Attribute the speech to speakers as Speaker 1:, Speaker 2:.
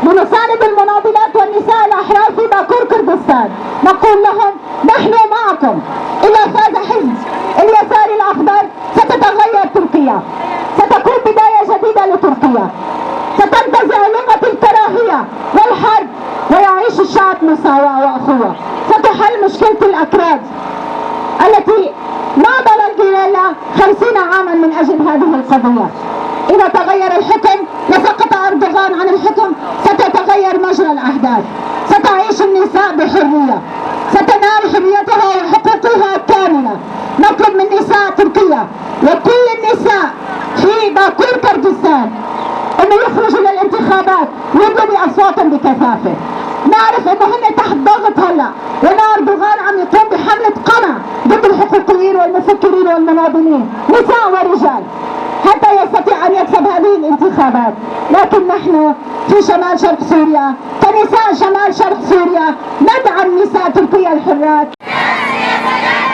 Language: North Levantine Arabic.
Speaker 1: لنساند المناضلات والنساء الأحرار في باكور كردستان. نقول لهم: نحن معكم. إذا فاز حزب اليسار الأخضر ستتغير تركيا، ستكون بداية جديدة لتركيا، ستنتزع لغة الكراهية والحرب ويعيش الشعب مساواة وأخوة. ستحل مشكلة الأكراد التي ناضل الجيريلا 50 عاما من أجل هذه القضية. إذا تغير الحكم وسقط أردوغان عن الحكم ستتغير مجرى الأحداث، ستعيش النساء بحرية، ستنال حريتها وحقوقها كاملة. نطلب من نساء تركيا وكل النساء في باكور كردستان انه يخرجوا للانتخابات ويدلوا باصواتهم بكثافه. نعرف انه هن تحت ضغط هلا، وان اردوغان عم يقوم بحمله قمع ضد الحقوقيين والمفكرين والمناضلين، نساء ورجال، حتى يستطيع ان يكسب هذه الانتخابات. لكن نحن في شمال شرق سوريا، كنساء شمال شرق سوريا، ندعم نساء تركيا الحرات.
Speaker 2: يا سلام.